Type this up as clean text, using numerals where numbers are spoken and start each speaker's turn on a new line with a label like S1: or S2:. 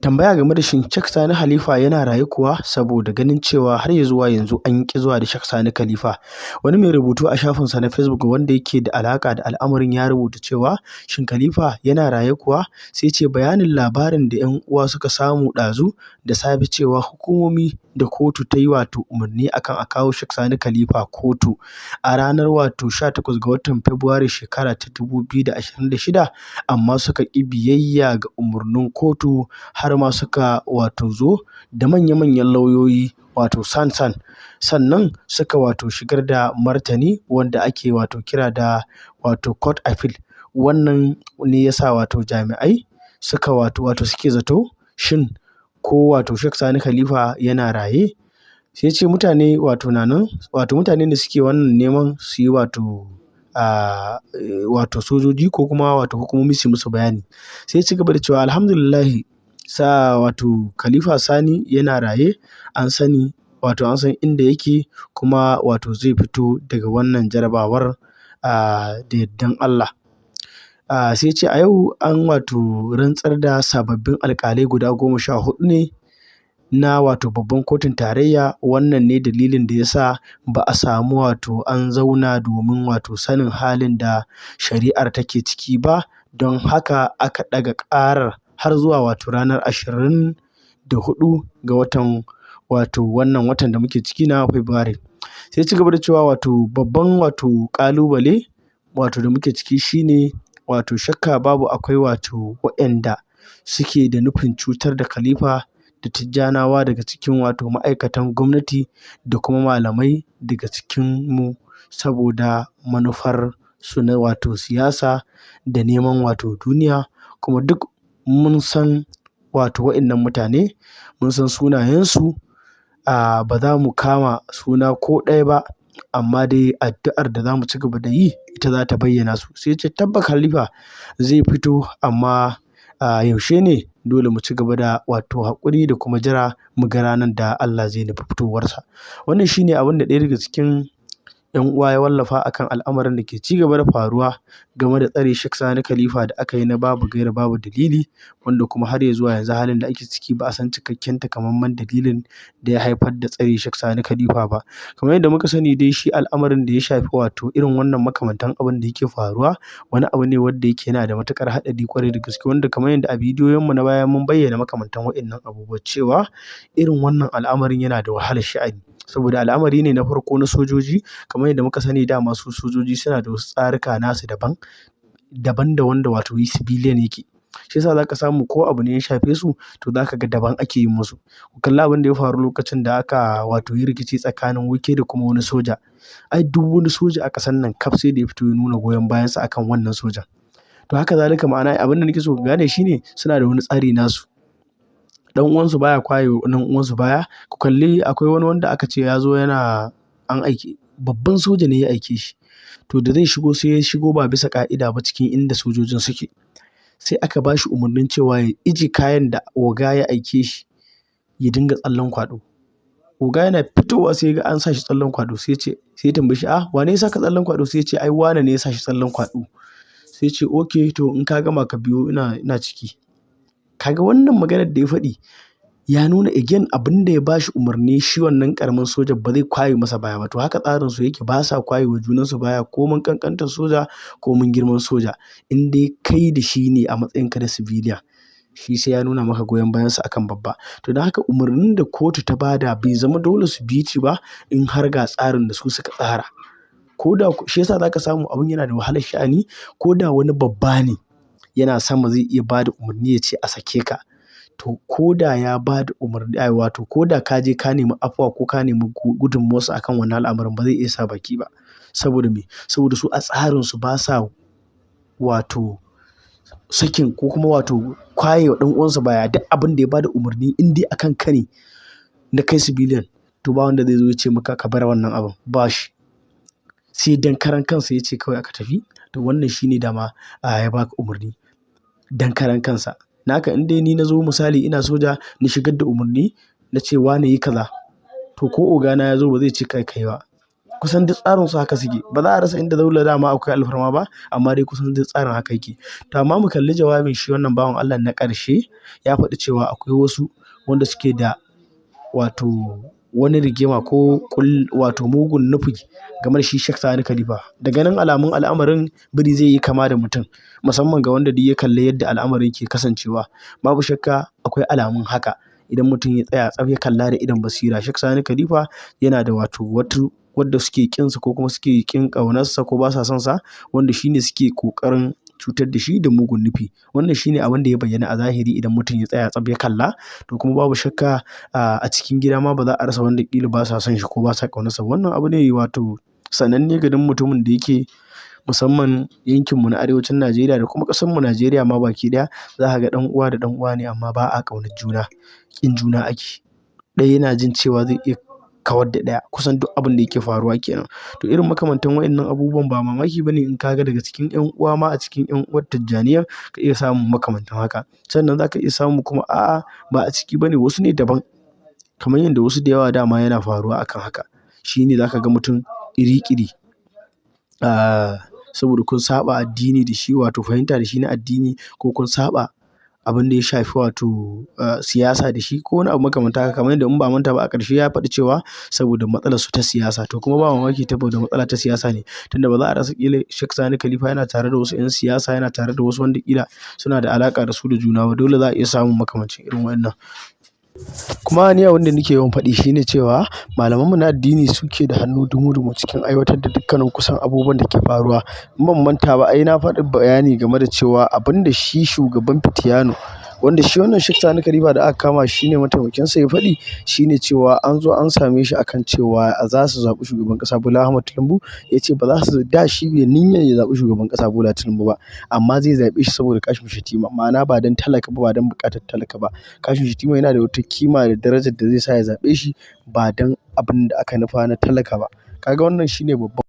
S1: Tambaya game da shin Sheikh Sani Halifa yana raye kuwa, saboda ganin cewa har ya zuwa yanzu an ƙi zuwa da Sheikh Sani Khalifa. Wani mai rubutu a shafinsa na Facebook wanda yake da alaƙa da al'amarin ya rubuta cewa shin Khalifa yana raye kuwa? Sai ce bayanin labarin da 'yan uwa suka samu ɗazu da safe cewa hukumomi da kotu ta yi wato umarni akan a kawo Sheikh Sani Khalifa kotu a ranar wato 18 ga watan Fabrairu shekara ta 2026, amma suka ƙi biyayya ga umarnin kotu har ma suka wato zo da manya-manyan lauyoyi wato san-san, sannan suka wato shigar da martani wanda ake wato kira da wato court appeal. Wannan ne ya sa wato jami'ai suka wato suke zato shin ko wato Sheikh Sani Khalifa yana raye? Sai ce mutane wato na nan, wato mutane ne suke wannan neman su yi wato wato sojoji ko kuma wato hukumomi su musu bayani. Sai ci gaba da cewa alhamdulillahi sa wato Khalifa Sani yana raye, an sani wato an san inda yake kuma wato zai fito daga wannan jarabawar da yardan Allah. Sai ce a yau an wato rantsar da sababbin alƙalai guda 14 ne na wato babban kotun tarayya. Wannan ne dalilin da ya sa ba a samu wato an zauna domin wato sanin halin da shari'ar take ciki ba, don haka aka ɗaga ƙarar har zuwa wato ranar 24 ga watan wato wannan watan da muke ciki na Fabrairu. Sai ci gaba da cewa wato babban wato ƙalubale wato da muke ciki shine wato shakka babu akwai wato waɗanda suke da nufin cutar da Khalifa da Tijjanawa daga cikin wato ma'aikatan gwamnati da kuma malamai daga cikinmu saboda manufar su na wato siyasa da neman wato duniya. Kuma duk mun san wato waɗannan mutane, mun san sunayensu, ba za mu kama suna ko ɗaya ba, amma dai addu'ar da za mu ci gaba da yi ita za ta bayyana su. Sai ce tabbas Khalifa zai fito, amma yaushe ne? Dole mu ci gaba da wato haƙuri da kuma jira mu ga ranar da Allah zai nufi fitowarsa. Wannan shine abin da ɗaya daga cikin 'yan uwa ya wallafa akan al'amarin da ke ci gaba da faruwa game da tsare Sheikh Sani Khalifa da aka yi na babu gaira babu dalili, wanda kuma har ya zuwa yanzu halin da ake ciki ba a san cikakken takamaiman dalilin da ya haifar da tsare Sheikh Sani Khalifa ba. Kamar yadda muka sani dai, shi al'amarin da ya shafi wato irin wannan makamantan abin da yake faruwa wani abu ne wanda yake yana da matuƙar haɗari ƙwarai da gaske, wanda kamar yadda a bidiyoyin mu na baya mun bayyana makamantan waɗannan abubuwa cewa irin wannan al'amarin yana da wahalar sha'ani. Saboda al'amari ne na farko na sojoji, kamar yadda muka sani dama su sojoji suna da wasu tsarika nasu daban daban da wanda wato civilian yake. Shi yasa za ka samu ko abu ne ya shafe su, to za ka ga daban ake yi musu. Ku kalli abin da ya faru lokacin da aka wato yi rikici tsakanin Wike da kuma wani soja. Ai duk wani soja a ƙasar nan kaf sai da ya fito ya nuna goyon bayansa akan wannan sojan. To haka zalika, ma'ana abin da nake so ku gane shine suna da wani tsari nasu. Ɗan uwansu baya kwaye ɗan uwansu baya. Ku kalli akwai wani wanda aka ce ya zo yana an aiki, babban soja ne ya aike shi. To da zai shigo sai ya shigo ba bisa ƙa'ida ba cikin inda sojojin suke. Sai aka ba shi umarnin cewa ya ije kayan da oga ya aike shi, ya dinga tsallen kwaɗo. Oga yana fitowa sai ya ga an sa shi tsallen kwaɗo, sai ce, sai ya tambaye shi, "Ah, wane ya saka tsallen kwaɗo?" Sai ya ce ai wane ne ya sa shi tsallen kwaɗo. Sai ya ce okay, to in ka gama ka biyo ina ciki. Kaga wannan maganar da ya faɗi ya nuna again abin da ya ba shi umarni shi wannan ƙaramin soja ba zai kwaye masa baya ba. To haka tsarin su yake, ba sa kwaye wa junansu baya ko mun ƙanƙantar soja ko mun girman soja. In dai kai da shi ne a matsayinka na civilian, shi sai ya nuna maka goyon bayansa akan babba. To don haka umarnin da kotu ta ba da bai zama dole su bi shi ba in har ga tsarin da su suka tsara. Ko da shi yasa za ka samu abun yana da wahalar sha'ani, ko da wani babba ne yana sama zai iya ba da umarni ya ce a sake ka. To ko da ya ba da umarni, ai wato ko da ka je ka nemi afuwa ko ka nemi gudunmuwarsa akan wannan al'amarin, ba zai iya sa baki ba. Saboda me? Saboda su a tsarin su ba sa wato sakin ko kuma wato kwaye wa ɗan uwansu baya. Duk abin da ya ba da umarni in dai akan ka ne na kai civilian, to ba wanda zai zo ya ce maka ka bar wannan abun, ba shi. Sai dan karan kansa ya ce kawai aka tafi. To wannan shine dama ya baka umarni dan karan kansa. Naka in dai ni na zo misali ina soja na shigar da umarni na ce wane yi kaza, to ko ogana ya zo ba zai ce kai kai ba. Kusan duk tsarin su haka suke. Ba za a rasa inda dole dama akwai alfarma ba, amma dai kusan duk tsarin haka yake. To amma mu kalli jawabin shi wannan bawan Allah na ƙarshe, ya faɗi cewa akwai wasu wanda suke da wato wani rigima ko wato mugun nufi game da shi Sheikh Sani Khalifa. Daga nan alamun al'amarin biri zai yi kama da mutum, musamman ga wanda duk ya kalli yadda al'amarin ke kasancewa. Babu shakka akwai alamun haka idan mutum ya tsaya tsaf ya kalla da idon basira. Sheikh Sani Khalifa yana da wato wata wadda suke ƙinsa ko kuma suke ƙin ƙaunarsa ko ba sa son sa, wanda shi ne suke ƙoƙarin cutar da shi da mugun nufi. Wannan shi ne abin da ya bayyana a zahiri idan mutum ya tsaya tsaf ya kalla. To kuma babu shakka a cikin gida ma ba za a rasa wanda ƙila ba sa son shi ko ba sa ƙaunarsa. Wannan abu ne wato sananne ga duk mutumin da yake musamman yankinmu na arewacin Najeriya da kuma ƙasarmu Najeriya ma baki ɗaya. Za ka ga ɗan uwa da ɗan uwa ne amma ba a ƙaunar juna, ƙin juna ake. Ɗaya yana jin cewa zai iya kawar da ɗaya, kusan duk abin da yake faruwa kenan. To irin makamantan waɗannan abubuwan ba mamaki bane in ka ga daga cikin ƴan uwa ma a cikin ƴan uwar Tijjaniyar ka iya samun makamantan haka. Sannan za ka iya samu kuma a'a ba a ciki bane, wasu ne daban. Kamar yadda wasu da yawa dama yana faruwa akan haka. Shi ne za ka ga mutum ƙiri-ƙiri, saboda kun saɓa addini da shi wato fahimta da shi na addini ko kun saɓa abin da ya shafi wato siyasa da shi ko wani abu makamanta haka. Kamar yadda in ba a manta ba a ƙarshe ya faɗi cewa saboda matsalar su ta siyasa. To kuma ba mamaki saboda matsala ta siyasa ne. Tunda ba za a rasa ƙila Sheikh Sani Khalifa yana tare da wasu 'yan siyasa, yana tare da wasu wanda ƙila suna da alaƙa da su da juna ba. Dole za a iya samun makamancin irin waɗannan. Kuma ni abin da nake yawan faɗi shine cewa malamanmu na addini suke da hannu dumu-dumu cikin aiwatar da dukkanin kusan abubuwan da ke faruwa. In ban manta ba ai na faɗi bayani game da cewa abin da shi shugaban Fitiyano, wanda shi wannan Sheikh Sani Khalifa da aka kama shi ne mataimakinsa ya faɗi, shine cewa an zo an same shi akan cewa za su zaɓi shugaban ƙasa Bola Ahmed Tinubu. Ya ce ba za su da shi bai niyyar ya zaɓi shugaban ƙasa Bola Tinubu ba, amma zai zaɓe shi saboda Kashim Shettima. Ma'ana ba don talaka ba, ba don buƙatar talaka ba. Kashim Shettima yana da wata kima da darajar da zai sa ya zaɓe shi ba don abin da aka nufa na talaka ba. Kaga wannan shine babban.